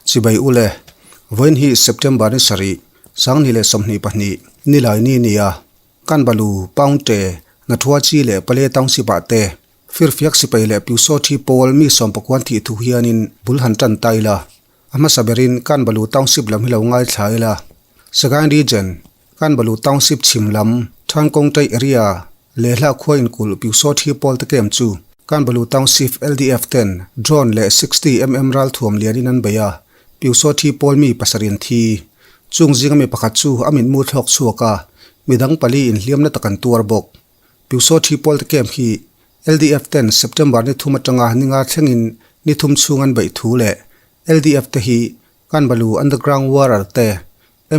Chibai ule, vawiin hi September ni sarih, Sanghnih leh 22, Nilai ni nia, Kanbalu, Paungte, Nathuachi leh Pale Township ah te Firfiak sipai leh Pyusaw thi pawl mi sawmpakuan thih thu hianin bul han tan ta ila. A hmasa berin Kanbalu Township lam hi lo ngaithla ila. Sagaing Region, Kanbalu Township chhim lam, Thankawngtai area leh hla khua inkulh Pyusaw thi pawl te kem chu Kanbalu Township LDF ten drone leh 60 mm ralthuam lianin an bei a, Pyusaw thi pawl mi pasarih an thi. Chung zinga mi pakhat chu a mitmu thlawk chhuak a, midang pali inhliamna tak an tuar bawk. Pyusaw thi pawl te camp hi LDF ten September ni thum atanga ninga thlengin ni thum chhung an beih thu leh LDF te hi Kanbalu Underground Warrior te,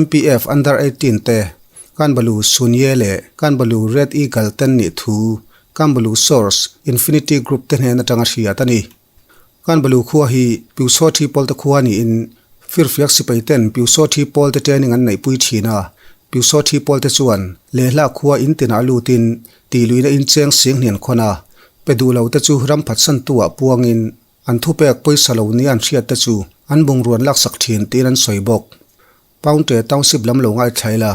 MPF Under 18 te, Kanbalu Sunye leh Kanbalu Red Eagle ten nih thu Kanbalu Source Infinity Group te hnen atanga hriat a ni. Kanbalu khua hi Pyusaw thi pawl te khua niin Firfiak sipai ten Pyusaw thi pawl te training an neihpui thin a, Pyusaw thi pawl te chuan lehla khua in tinah lutin tih luihna in cheng sing hnian khawn a, pe duh lo te chu ram phatsan tu ah puangin an thupek pawisa lo nia an hriat te chu an bungruan laksak thin tiin an sawi bawk. Paungte Township lam lo ngaithla ila,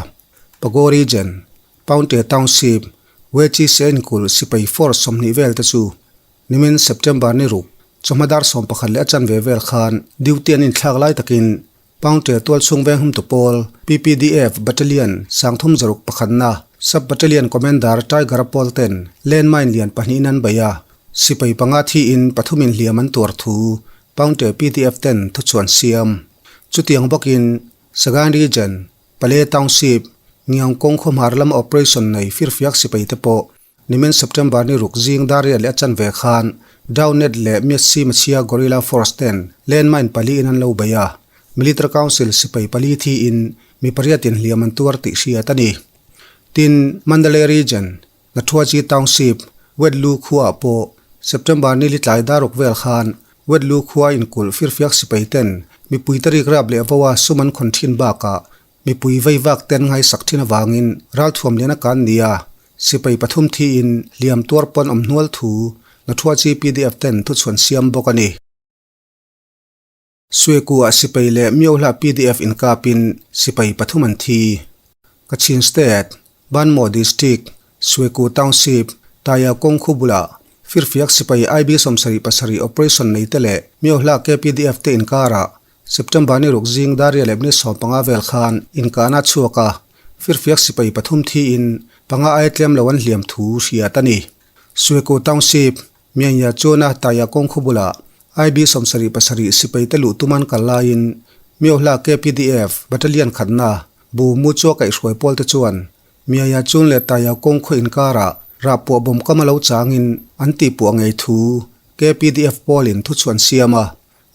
Pago Region, Paungte Township, Wechi Senkul sipai force 20 vel te chu Nimin September ni ruk, chawhma dar 11 leh a chanve vel khan duty an inthlak lai takin Paungte tualchhung veng humtu pawl PPDF Battalion 361na Sub Battalion Commander Tiger pawl ten landmine lian pahnihin an bei a, sipai panga thiin pathumin hliam an tuar thu Paungte PDF ten thuchhuan siam. Chutiang bawkin Sagaing Region, Pale Township, Ngiangkawng khawhmar lama operation nei firfiak sipai te pawh Nimin September ni ruk zing dar riat leh a chanve khan Downet leh Mietsi Machhia Guerrilla Force ten landmine pali in an lo bei a, Military Council sipai pali thiin mi pariatin hliam an tuar tih hriat a ni. Tin, Mandalay Region, Nathuachi Township, Wetlu khuaah pawh September ni litlai dar ruk vel khan Wetlu khua inkulh firfiak sipai ten mipui te rik rap leh vo a sum an khawn thin bakah mipui vei vak ten ngaisak thin avangin ralthuam lian a kan ni a, Sipai pathum thiin hliam tuar pawn awm hnual thu Nathuachi PDF ten thuchhuan siam bawk a ni. Suekua sipai leh Myohla PDF inkapin sipai pathum an thi. Kachin State, Banmo District, Sueku Township, Taya kawng khu bulah Firfiak sipai IB 77 operation nei te leh Myohla KPDF te inkarah September ni ruk zing dar riat leh minute 15 vel khan inkahna a chhuak a, Firfiak sipai pathum thiin panga aia tlem lo an hliam thu hriat a ni. Sueku Township, Myanya chuana Taya kawng khu bulah IB 77 sipai te luh tum an kal laiin Myohla KPDF Battalion khatna bu mu chu a kaihhruai pawl te chuan Myanya chun leh Taya kawng khaw inkarah rah puah bawm kam a lo changin an tihpuah ngei thu KPDF pawlin thuchhuan siam a,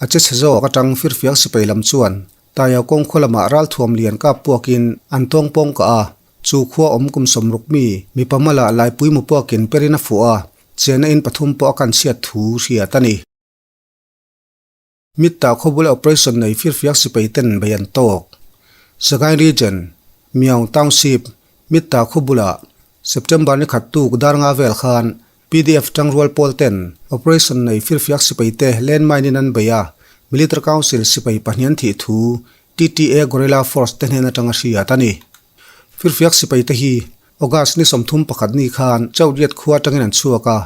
A che chhe zawk atang firfiak sipai lam chuan Taiau kawng khaw lamah ralthuam lian kap puakin an tawng pawng kah a, chu khua awm kum 60 mi mipa malah laipui mu puakin perin a fuh a, chenna in pathum pawh a kan chhiat thu hriat a ni. Mitta khawbula operation nei firfiak sipai ten bei an tawk. Sagaing Region, Myaung Township, Mitta khawbula September ni khat tuk dar nga vel khan PDF tangrual pawl ten operation nei firfiak sipai te landmine in an bei a, Military Council sipai pahnih an thih thu TTA Guerrilla Force te hnen atanga hriat a ni. Firfiak sipai te hi August ni 31 ni khan Chauriat khua atangin an chhuak a,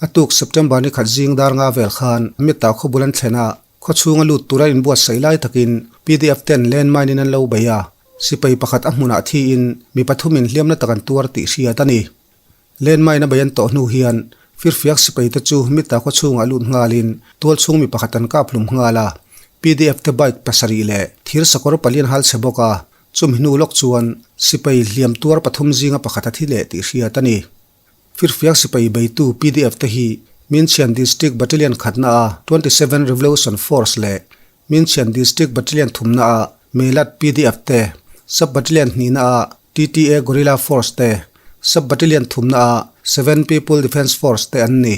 a tuk September ni khat zing dar nga vel khan Mitta khawbul an thlen a, khaw chhunga lut tura inbuatsaih lai takin PDF ten landmine in an lo bei a, sipai pakhat a hmunah thiin mi pathumin hliamna tak an tuar tih hriat a ni. Landmine a bei an tawh hnu hian firfiak sipai te chu Mitta khaw chhungah lut nghalin tual chhung mi pakhat an kap hlum nghal a, PDF te bike pasarih leh thir sakawr pali an hal chhe bawk a, chumi hnu lawk chuan sipai hliam tuar pathum zinga pakhat a thi leh tih hriat a ni. Firfiak sipai beitu PDF te hi Minchhian District Battalion khatna a 27 Revolution Force leh Minchhian District Battalion thumna a Melat PDF te, Sub Battalion hnihna a TTA Guerrilla Force te, Sub Battalion thumna a Seven People Defence Force te an ni.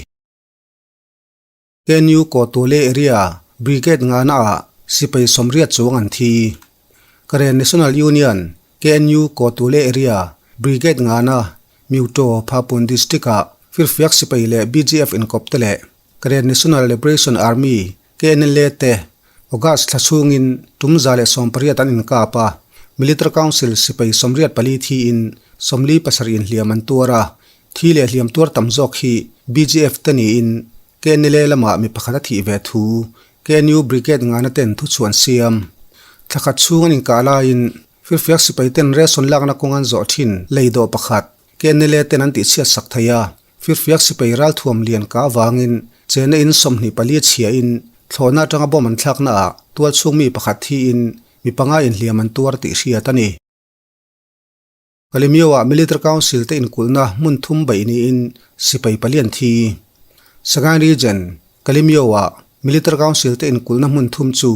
KNU Kawtule Area Brigade ngana ah sipai 80 chuang an thi. Karen National Union, KNU Kawtule Area Brigade ngana Myuto Phapun District ah firfiak sipai leh BGF inkawp te leh Karen National Liberation Army, KNLA te. August thla chhungin tum 118 an inkap a, Military Council sipai 84 thiin 47 inhliam an tuar a, thi leh hliam tuar tam zawk hi BGF te niin KNLA lamah mi pakhat a thih ve thu KNU Brigade ngana ten thuchhuan siam. Thla khat chhung an inkah laiin Firfiak sipai ten ration lakna kawng an zawh thin lei dawh pakhat KNLA ten an tihchhiat sak thei a, Firfiak sipai ralthuam lian ka avangin chena in 24 chhiahin thlawhna atanga bomb an thlakna ah tualchhung mi pakhat thiin mi panga inhliam an tuar tih hriat a ni. Kalemyo-ah Military Council te inkulhna hmun thum baih niin sipai palian thi. Sagaing Region, Kalemyo-ah Military Council te inkulhna hmun thum chu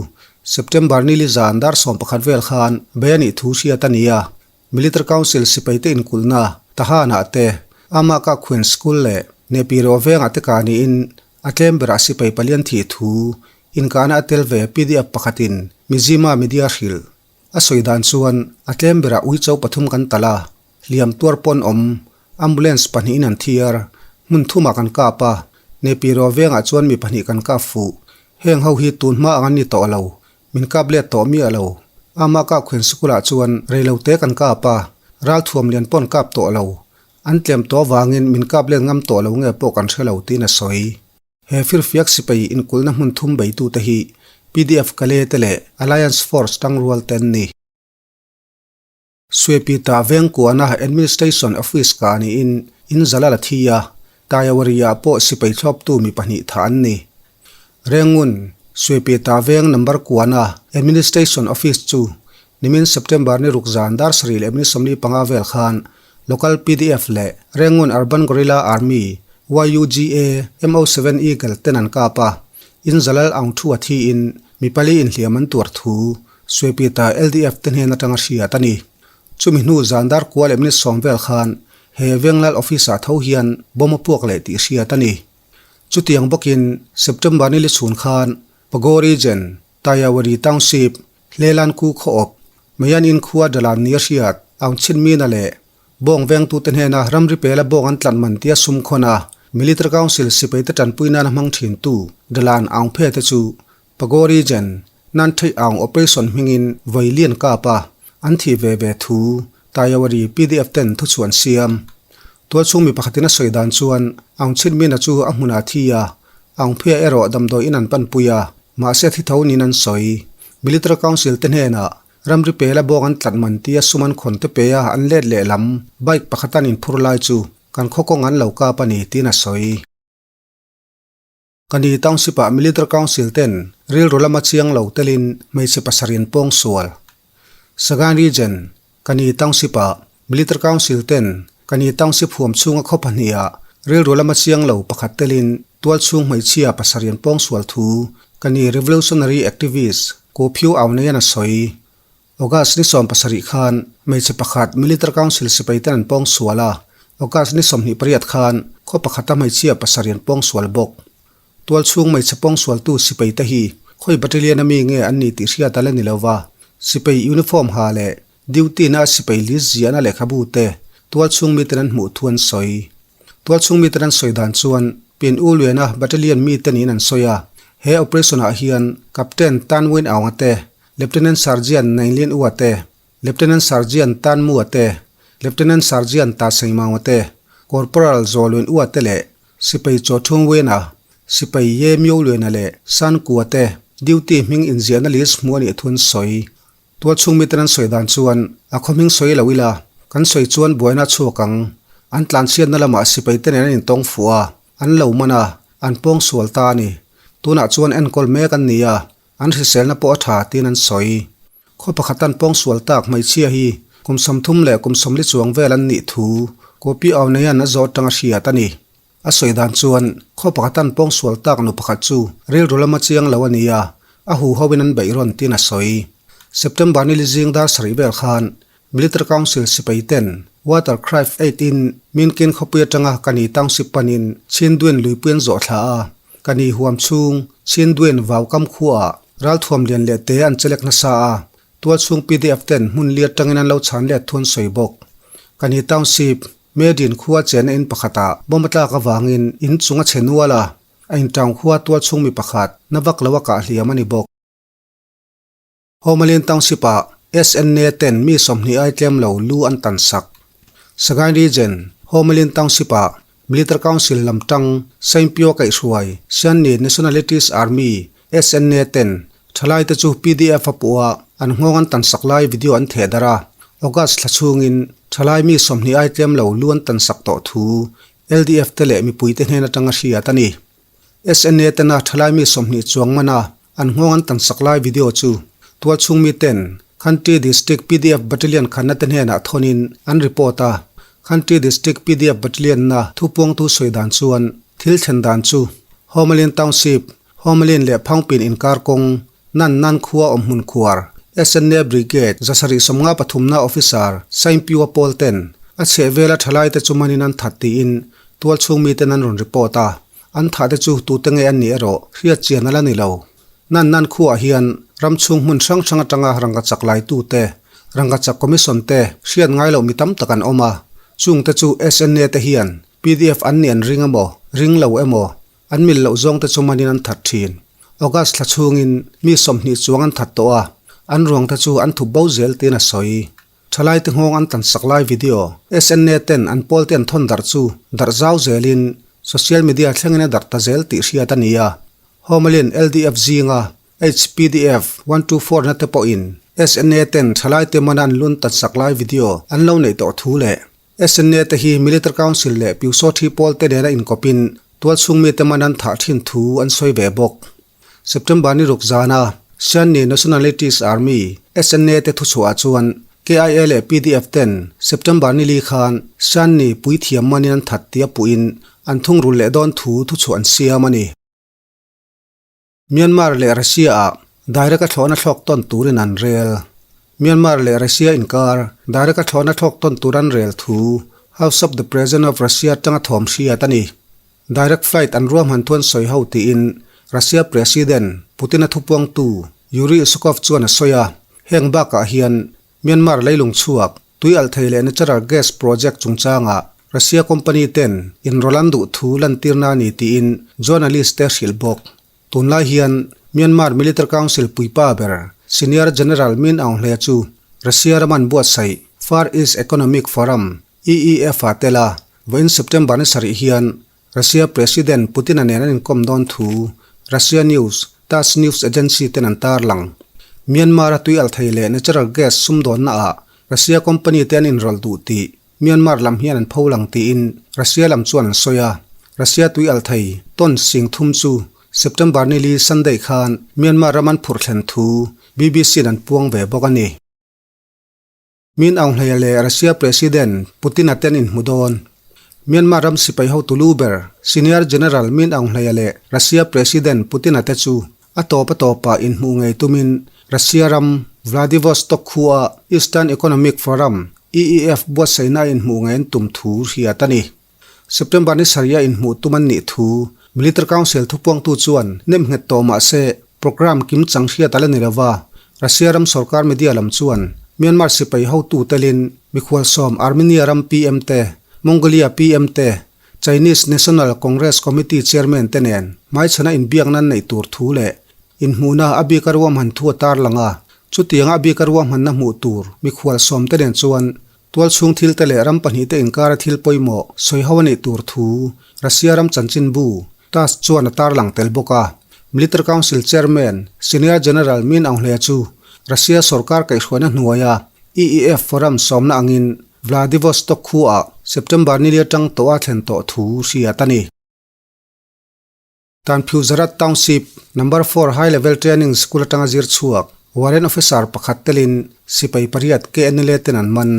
September ni li zan dar 11 vel khan bei a nih thu hriat a ni a. Military Council sipai te inkulhna Tahan-ah te, Amaka Khuen School leh Nepiro vengah te kah niin a tlem berah sipai palian thih thu inkahna a tel ve PDF pakhatin Mizzima Media hrilh. A sawi dan chuan a tlem berah uicho pathum kan talh a, hliam tuar pawn awm, ambulance pahnihin an thiar, hmun thumah kan kap a, Nepiro vengah chuan mi pahnih kan kap fuh. Heng ho hi tun hma ang an ni tawh lo, min kap let tawh miah lo. Ama kap khen sikulah chuan reilote kan kap a, ralthuam lian pawn kap tawh lo. An tlem tawh avangin min kap let ngam tawh lo nge pawh kan hre lo tiin a sawi. He firfiak sipai inkulhna hmun thum beitute hi PDF Kale te leh Alliance Force tangrual te an ni. Suepita Vengkuana Administration Office kah niin in zal a la thi a, Tayawari-ah pawh sipai thlawptu mi pahnih thah an ni. Rengun, Suepita Veng number kuana Administration Office chu nimin September ni ruk zan dar sarih leh minute 45 vel khan Local PDF leh Rengun Urban Guerrilla Army, YUGA, MO7 Eagle ten an kap a, in zalal ang thu a thiin mi pali inhliam an tuar thu Suepita LDF te hnen atanga hriat a ni. Chumi hnu zan dar kua leh minute sawm vel khan he Venglal Office-ah tho hian bomb a puak leh tih hriat a ni. Chutiang bawkin September ni li chhun khan Pago Region, Tayawari Township, Hlelan Ku Khawawp, Mayan in khua Dalan nia hriat, Aung Chin Mina leh Bawng vengtute hnena ramri pela bawng an tlan man tia sum khawn a, Military Council sipai te tanpui nana hmang thintu Dalan Aung Phe te chu Pago Region, Nan Theih Aung Operation hmingin vawi lian kap a, an thih ve ve thu Tayawari PDF ten thuchhuan siam. Tualchhung mi pakhatin a sawi dan chuan Aung Chin Mina chu a hmunah thi a, Aung Phe erawh damdawi in an panpui a, mahse thi tho niin an sawi. Military Council te hnenah ramri pela bawng an tlat man tia sum an khawn te pe a an let lehlam bike pakhat an inphur lai chu kan khaw kawng an lo kap a ni tiin a sawi. Kani Township ah Military Council ten rilru lama chiang lo telin hmeichhe pasarih an pawng sual. Sagaing Region, Kani Township ah Military Council ten Kani Township huam chhunga khaw pahniha rilru lama chiang lo pakhat telin tualchhung hmeichhia pasarih an pawng sual thu Kani Revolutionary Activist Ko Phyu Aung Nayan a sawi. August ni 17 khan hmeichhe pakhat Military Council sipai ten an pawng sual a, August ni 28 khan khaw pakhata hmeichhia pasarih an pawng sual bawk. Tualchhung hmeichhe pawng sualtu sipai te hi khawi battalion a mi nge an ni tih hriat a la ni lova, sipai uniform ha leh Duty na sipai list ziahna lehkhabu te tualchhung miten an hmuh thu an sawi. Tualchhung miten an sawi dan chuan Pin U Luena battalion mite niin an sawi a, he operation ah hian Captain Tan Win Aung-a te, Lieutenant Sergeant Naing Lin U-a te, Lieutenant Sergeant Tan Mu-a te, Lieutenant Sergeant Ta Seng Maung-a te, Corporal Zaw Lwin U-a te leh Sipai Chaw Thung Wena, Sipai Ye Myo Luena leh San Ku-a te duty hming inziahna list hmuh a nih thu an sawi. Tualchhung miten an sawi dan chuan a khaw hming sawi lo ila, kan sawi chuan buaina a chhuak ang. An tlanchhiatna lamah sipai te nen an intawng fuh a, an lo man a, an pawng sual ta a ni. Tunah chuan enkawl mek an ni a, an hriselna pawh a tha tiin an sawi. Khaw pakhat an pawng sual tak hmeichhia hi kum 30 leh kum 40 chuang vel an nih thu Kopi Auneian a zawt tanga hriat a ni. A sawi dan chuan khaw pakhat an pawng sual tak nu pakhat chu rilru lama chiang lo a ni a, a huho in an beih rawn tiin a sawi. September ni li zing dar sarih vel khan Military Council sipai ten Water Craft 8 in Minkin khawpui atanga Kani Township panin Chhinduen luipui an zawh thla a, Kani huam chhung Chhinduen vaukam khuaah ralthuam lian leh te an chelek nasa a, tualchhung PDF ten hmun li atangin an lo chhan let thu an sawi bawk. Kani Township Medin khua chenna in pakhatah bomb a tlak avangin in chung a chhe nual a, a intown khua tualchhung mi pakhat na vak lo a kah hliam a ni bawk. Homalin Township-ah SNA ten mi 20 ai tlem lo lu an tan sak. Sagaing Region, Homalin Township-ah Military Council lam tang Sainpio kaihhruai Shanni Nationalities Army, SNA, ten thalai te chu PDF a puh a, an nghawng an tan sak lai video an theh darh a. August thla chhungin thalai mi 20 ai tlem lo lu an tan sak tawh thu LDF te leh mipui te hnen atanga hriat a ni. SNA tena thalai mi 20 chuang mana An nghawng an tan sak lai video chu tualchhung mi ten Khanti District pdf Battalion khanna te hnenah thawnin an report a. Khanti District pdf Battalion na thupuangtu sawi dan chuan thil thlen dan chu Homalin Township, Homalin leh Phangpin inkar kawng Nan Nan khua awm hmun khuar SNA Brigade 753 na Officer Sainpiua pawl ten a chhehvela thalaite chu manin an that tiin tualchhung mi ten an rawn report a. An thah te chu tute nge an nih erawh hriat chian a la ni lo. Nan nan khuaah hian ram chhung hmun hrang hrang atanga rangkachak laitu te, rangkachak commission te hriat ngai loh mi tam tak an awm a. Chung te chu SNA te hian pdf an nih an ring emaw, ring lo emaw, an mil loh zawng te chu manin an that thin. August thla chhungin mi 20 chuang an that tawh a, an ruang te chu an thup bo zel tiin a sawi. Thalaite nghawng an tan sak lai video SNA ten an pawlte an thawn darh chu darh zau zelin social media thlengin a darh ta zel tih hriat a ni a. Homalin LDF zinga HPDF 124 na te pawhin SNA ten thalaite mana an lun tan sak lai video an lo neih tawh thu leh SNA te hi Military Council leh Pyusawthi pawlte nena inkawpin tualchhung mite mana an thah thin thu an sawi ve bawk. September ni ruk zana Shanni Nationalities Army, SNA, te thuchhuah chuan KIA leh pdf ten September ni li khan Shanni puithiam manin an that tia puhin an thungrul leh dawn thu thuchhuah an siam a ni. Myanmar leh Russia-ah direct a thlawhna thlawk tawn turin an rel. Myanmar leh Russia inkar direct a thlawhna thlawk tawn tur an rel thu House of the President of Russia atanga thawm hriat a ni. Direct flight an ruahman thu an sawi ho tiin Russia President Putin-a thupuangtu Yuri Ushakov chuan a sawi a. Heng bakah hian Myanmar leilung chhuak, tui alh thei leh natural gas project chungchangah Russia company ten inrawlh an duh thu lantirna a ni tiin journalist te hrilh bawk. Tunlai hian Myanmar Military Council puipa ber Senior General Min Aung Hlaing chu Russia ram an buatsaih Far East Economic Forum, EEF, ah tel a. Vawiin September ni sarih hian Russia President Putin-a nen an inkawm dawn thu Russia News, Tass News Agency ten an tarlang. Myanmar-a tui alh thei leh natural gas sumdawnna ah Russia company te an inrawlh duh tih Myanmar lam hian an pholang tiin Russia lam chuan an sawi a. Russia tui alh thei ton 30,000 chu September ni li Sunday khan Myanmar ram an phurh thlen thu BBC-in an puang ve bawk a ni. Min Aung Hlaing leh Russia President Putin-a ten inhmu dawn. Myanmar ram sipai hotu lu ber Senior General Min Aung Hlaing leh Russia President Putin-a te chu a tawp a tawpah inhmuh ngei tumin Russia ram Vladivostok khua Eastern Economic Forum, EEF, buatsaihna a inhmuh ngei an tum thu hriat a ni. September ni sarih a inhmuh tum an nih thu Military Council thupuangtu chuan nem nghet tawh mah se programme kim chang hriat a la ni lova. Russia ram sorkar media lam chuan Myanmar sipai hotu telin mikhual sawm Armenia ram PM te, Mongolia PM te, Chinese National Congress Committee Chairman te nen hmaichhana inbiakna an neih tur thu leh inhmuhna a bika ruahman thu a tarlang a. Chutianga a bika ruahmanna hmuh tur mikhual sawm te nen chuan Tualchhung thil te leh ram pahnih te inkara thil pawimawh sawi ho a nih tur thu Russia ram chanchinbu, Tass chuan a tarlang tel bawk a. Military Council Chairman, Senior General Min Aung Hlaing chu Russia sorkar kaihhruaina hnuaia EEF Forum sawmna angin Vladivostok khuaah September ni li atang tawh a thlen tawh thu hriat a ni. Tanphiuzarat Township, Number Four High Level Training School atanga zir chhuak Warrant Officer pakhat telin sipai pariat KNLA ten an man.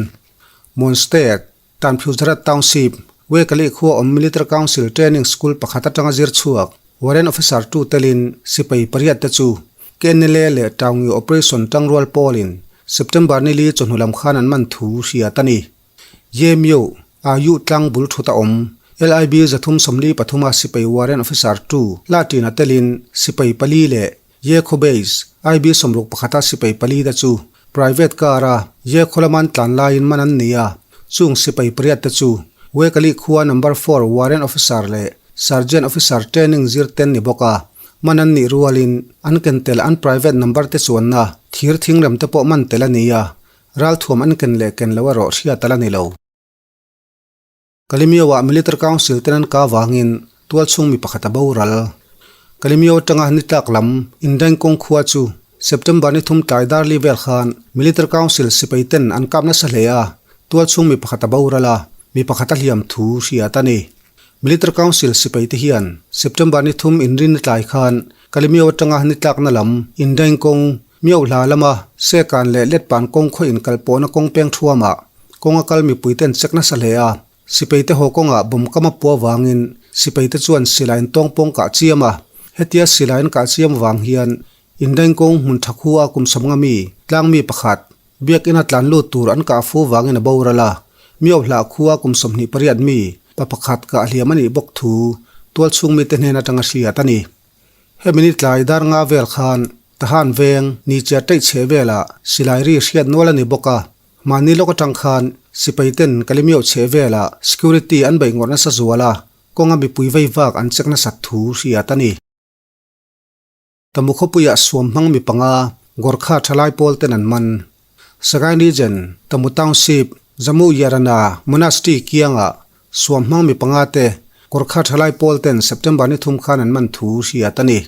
Mon State, Tanphiuzarat Township, Wekali khua awm Military Council Training School pakhat atanga zir chhuak Warrant Officer two telin sipai pariat te chu KNLA leh Taungyu Operation tangrual pawlin September ni li chawhnu lam khan an man thu hriat a ni. Yemyo, Ayu tlang bul thut a awm. LIB 343 a sipai Warrant Officer 2 la ṭin a telin sipai pali leh Yekhaw Base, IB 61 a sipai pali te chu private car a Yekhaw lama an tlan laiin man an ni a. Chung sipai pariat te chu Wekali khua Number 4 Warrant Officer leh Sergeant Officer training zir ten ni bawk a. Man an nih rualin an ken tel an private number te chuanna thir thingrem te pawh man tel a ni a, ralthuam an ken leh ken lo erawh hriat a la ni lo. Kalemyo-ah Military Council ten an kah vangin tualchhung mi pakhat a boral. Kalemyo atanga ni tlak lam Indaingkawng khua chu September ni thum tlai darli vel khan Military Council sipai ten an kap nasa hle a, tualchhung mi pakhat a boral a, mi pakhat a hliam thu hriat a ni. Military Council sipai te hian September ni thum inrin tlai khan Kalemyo atanga ni tlakna lam Indaingkawng Miohla lama Sekan leh Letpan kawng khaw inkalpawhna kawng peng thuamah kawnga kal mipuiten check nasa hle a, sipaite haw kawngah bawm kam a pua vangin sipaite chuan silai an tawng pawng kah chiam a. Hetia silai an kah chiam vang hian Indaing kawng hmun tha khu a kum sawmnga mi tlangmi pakhat Biakina tlan lut tur an kah fu vangin a boral a, Miohla khua kum 28 mi pa pakhat kah hliam a nih bawk thu tualchhung mite hnen atanga hriat a ni. Hemi ni tlai dar nga vel khan Tahan veng ni chiah ṭeih chheh velah silai ri hriat nual a ni bawk a, mahni lawk aṭang khan sipai ten Kalemioh chheh velah security an beih ngawrh nasa zual a, kawnga mipui vei vak an check nasat thu hriat a ni. Tamu khawpuiah suam hmang mi panga Gorkha ṭhalai pawl ten an man. Sagaing Region, Tamu Township, Jammu Yarana Monastery kiangah Suam hmang mi panga te Gorkha thalai pawl ten September ni thum khan an man thu hriat a ni.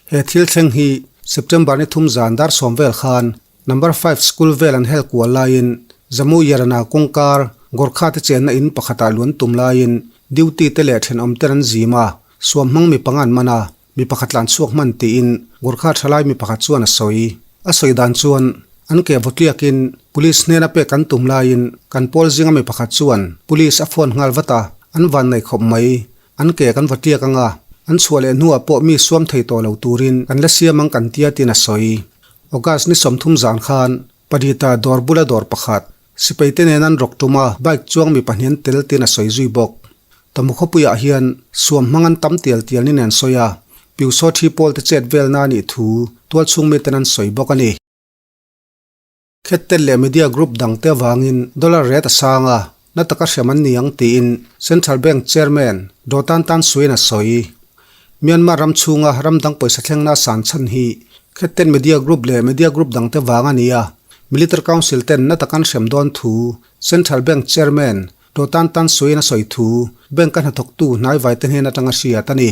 He thil thleng hi September ni thum zan dar sawm vel khan Number 5 School vel an hel kual laiin Jammu Yarana kawngkar Gorkha te chenna in pakhatah luan tum laiin duty te leh thenawm ten an zim a, suam hmang mi panga an man a, Mi pakhat tlan chhuak hman tiin Gorkha thalai mi pakhat chuan a sawi. A sawi dan chuan, an ke vawtliakin Police hnena pek an tum laiin kan pawl zinga mi pakhat chuan Police a phone nghal vat a, an van nei khawp mai. An ke kan vawtliak anga, an chhuah leh hnuah pawh mi suam thei tawh lo turin kan la siam ang kan tia tiin a sawi. August ni 30 zan khan Padita dawr bula dawr pakhat Sipaite nen an rawk tum a, bike chuang mi pahnih an tel tiin a sawi zui bawk. Tamu khawpuiah hian suam hmang an tam tial tial nin an sawi a, Piusaw thi pawl te chet velna a nih thu tualchhung miten an sawi bawk a ni. Khettel leh media group dangte avangin dollar rate a sang a, na taka hriam an ni ang tiin Central Bank Chairman Daw Tan Tan Suin a sawi. Myanmar ram chhunga ram dang pawisa thlengna a san chhan hi Khettel Media Group leh media group dangte vang a ni a, Military Council ten na tak an hrem dawn thu Central Bank Chairman Daw Tan Tan Suin a sawi thu bank a hnathawktu hnaivai te hnen atanga hriat a ni.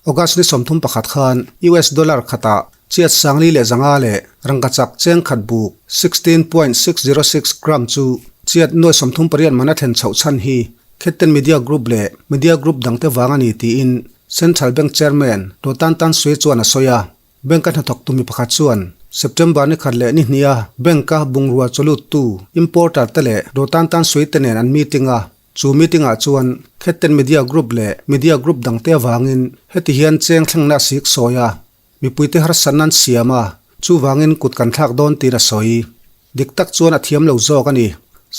August ni 31 khan US dollar khatah chiat 4500 leh rangkachak cheng khat buk 16.606 gram chu chiat nuai 38 man a thlen chhoh chhan hi Khettel Media Group leh media group dangte vang a ni tiin Central Bank Chairman Daw Tan Tan Sui chuan a sawi a. Bank a hnathawktu mi pakhat chuan September ni khat leh ni hnih a bank a bungrua chawluttu importer te leh Daw Tan Tan Sui te nen an meeting a, chu meeting ah chuan Khettel Media Group leh media group dangte avangin heti hian cheng thlengna a sik sawi a, mipuite harsatna an siam a, chuvangin kut kan thlak dawn tiin a sawi. Dik tak chuan a thiam lo zawk a ni.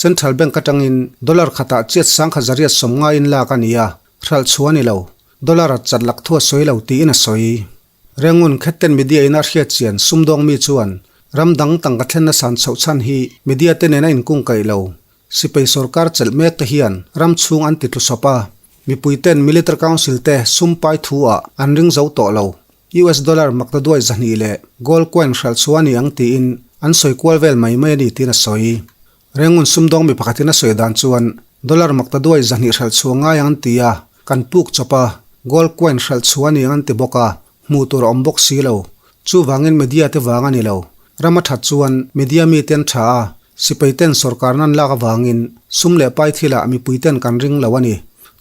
Central Bank atangin dollar khatah chiat sangkhat zariat sawm ngaiin lak a ni a, hralh chhuah a ni lo. Dollar a chat lak thu a sawi lo tiin a sawi. Rengun Khetten Media in a hriat chian sumdawng mi chuan ram dang tangka thlenna san chhoh chhan hi media te nen a inkungkaih lo. Sipai sorkar chelh mek te hian ram chhung an ti tlusawp a, mipui ten Military Council te sum pai thu ah an ring zo tawh lo. US dollar maktaduai 200 leh gold coin hralh chhuah a ni ang tiin an sawi kual vel mai mai a ni tiin a sawi. Rengun sumdawng mi pakhatin a sawi dan chuan dollar maktaduai 200 hralh chhuah ngai ang an ti a, kan puk chawp a, gold coin hralh chhuah a ni ang an ti bawk a, hmuh tur a awm bawk si lo. Chuvangin media te vang a ni lo. Ram a that chuan media mite an tha a, sipai ten sorkar nan lak avangin sum leh pai thilah mipui ten kan ring lo a ni.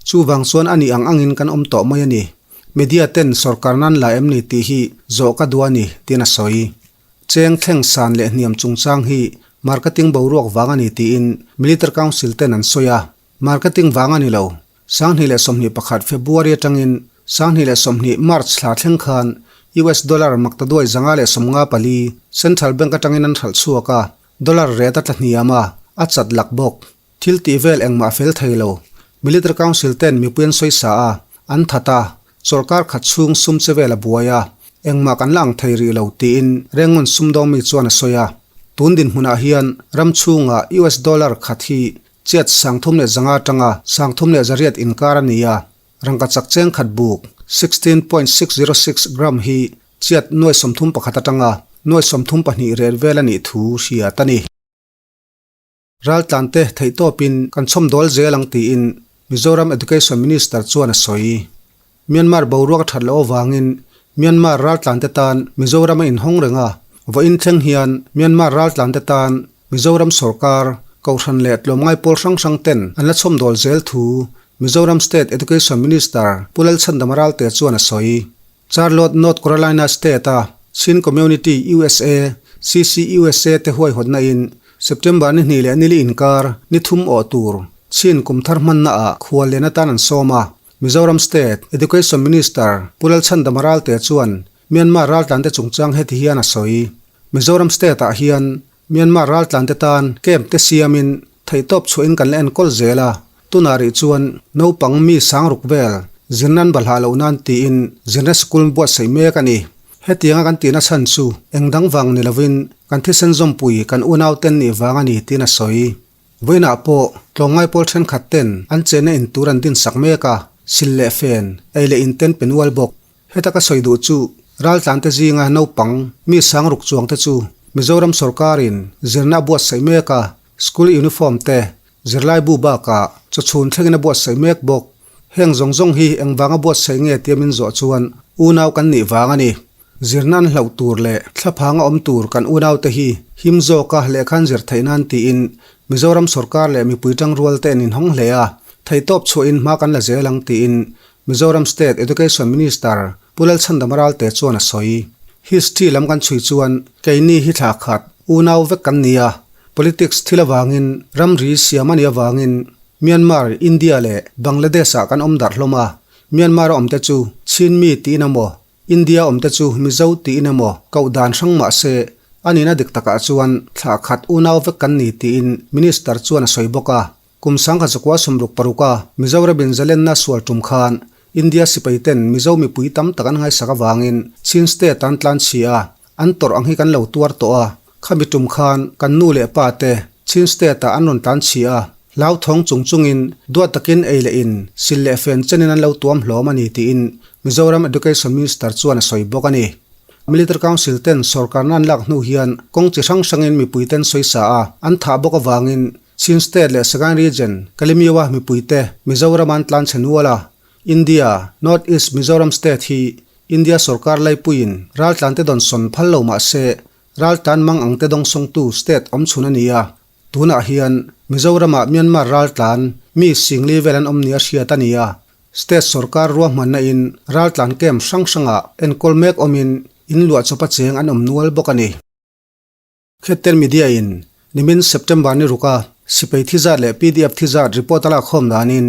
Chuvang chuan a nih ang angin kan awm tawh mai a ni. Media ten sorkar nan la em ni tih hi zawh ka duh a ni, tiin a sawi. Cheng thleng san leh hniam chungchang hi marketing boruak vang a ni tiin Military Council ten an sawi a, marketing vang a ni lo. 2021 February atangin 2020 March thla thleng khan US dollar maktaduai 554 Central Bank atangin an hralh chhuak a, dollar rate a tla hniam a, a chat lak bawk. Thil tih vel engmah a fel thei lo. Military Council ten mipui an sawi sa a, an that a, chawlhkar khat chhung sum che vel a buai a, engmah kan la ang thei rih lo tiin Rengun sumdawng mi chuan a sawi a. Tun dinhmunah hian ram chhungah US dollar khat hi chiat 305 atanga 38 inkar a ni a, rangkachak cheng khat buk. 16.606 gram hi chiat nuai 31 atanga nuai 32 rel vel a nih thu hriat a ni. Raltlante theihtawpin kan chhawmdawl zel ang tiin Mizoram Education Minister chuan a sawi. Myanmar boruak a that loh avangin Myanmar raltlante tan Mizoram a inhawng reng a, vawiin thleng hian Myanmar raltlante tan Mizoram sorkar, Kohhran leh tlawmngai pawl hrang hrang ten an la chhawmdawl zel thu Mizoram State Education Minister Pu Lalchhandama Ralte chuan a sawi. Charlotte, North Carolina State a Chin Community USA, CCUSA, te huaihawtna in September ni hnih leh nili inkar ni thum awh tur Chin kum thar hmanna ah khual len atan an sawm a. Mizoram State Education Minister Pu Lalchhandama Ralte chuan Myanmar raltlante chungchang heti hian a sawi. Mizoram State ah hian Myanmar raltlante tan camp te siamin theihtawp chhuahin kan la enkawl zel a, tunah rih chuan naupang mi sangruk vel zirna an balhah loh nan tiin zirna sikul buatsaih mek a ni. Hetianga kan tihna chhan chu eng dang vang ni lovin kan thisen zawmpui kan unauten nih vang a ni tiin a sawi. Vawiinah pawh tlawmngai pawl thenkhat ten an chenna in tur an dinsak mek a, sil leh fen, ei leh in ten pe nual bawk. Heta ka sawi duh chu raltlante zinga naupang mi sangruk chuangte chu Mizoram sorkarin zirna a buatsaih mek a, school uniform te, zirlai bu bakah chawchhun thlengin a buatsaih mek bawk. Heng zawng zawng hi engvanga buatsaih nge tia min zawh chuan unau kan nih vang a ni. Zirna an hlauh tur leh thlaphanga awm tur kan unaute hi him zawka lehkha an zir theih nan tiin Mizoram sorkar leh mipui tangrual te an inhawng hle a, theihtawp chhuahin hma kan la zel ang tiin Mizoram State Education Minister Pu Lalchhandama Ralte chuan a sawi. History lam kan chhui chuan keini hi thla khat unau vek kan ni a, politics thil avangin ramri siam a nih avangin Myanmar, India leh Bangladesh ah kan awm darh hlawm a, Myanmar a awmte chu Chin mi tiin emaw India awmte chu Mizo tiin emaw koh dan hrang mah se a nihna dik takah chuan thla khat unau vek kan ni tiin Minister chuan a sawi bawk a. Kum sangkhat zakua 66 a Mizoram in zalenna sual tum khan India sipai ten Mizo mipui tam tak an ngaisak avangin Chin State an tlan chhi a, an tawrh ang hi kan lo tuar tawh a, khami tum khan kan nu leh pa te Chin State ah an rawn tlan chhi a, hlauthawng chung chungin duat takin ei leh in sil leh fen chenin an lo tuam hlawm a ni tiin Mizoram Education Minister chuan a sawi bawk a ni. Military Council ten sorkarna an lak hnu hian kawng chi hrang hrangin mipui ten sawisa a an thah bawk avangin Chin State leh Sagaing Region, Kalemyo-a mipuite Mizoram an tlan chhe nual a, India, North East Mizoram State hi India sorkar laipuiin raltlante dawnsawn phal lo mah se, raltlan mang angte dawngsawngtu state awmchhun a ni a. Tunah hian Mizoramah Myanmar raltlan mi singli vel an awm nia hriat a ni a, state sorkar ruahmanna in raltlan camp hrang hrangah enkawl mek awmin inluah chawpa cheng an awm nual bawk a ni. Khetten Media in nimin September ni ruka sipai thi zat leh pdf thi zat report a lakkhawm danin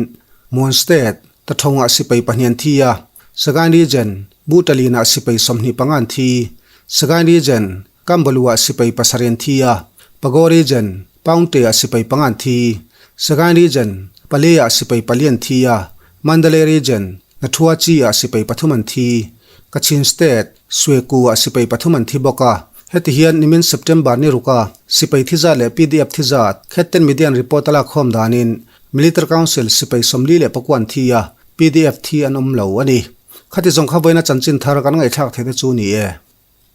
Mon State Tathawngah sipai pahnih an thi a, Sagaing Region Butalin-ah sipai 25 an thi, Sagaing Region Kambalu-ah sipai pasarih an thi a, Pago Region Paungte-ah sipai panga an thi, Sagaing Region Pale-ah sipai pali an thi a, Mandalay Region Nathua Chi-ah sipai pathum an thi, Kachin State Sueku-ah sipai pathum an thi bawk a. Heti hian nimin September ni ruka sipai thi zat leh pdf thi zat Khetten Media-an report a lakkhawm danin Military Council sipai 44 an thi a, pdf thi an awm lo a ni. Khati zawng kha vawiina chanchin thar kan ngaihthlak theih te chu ni e.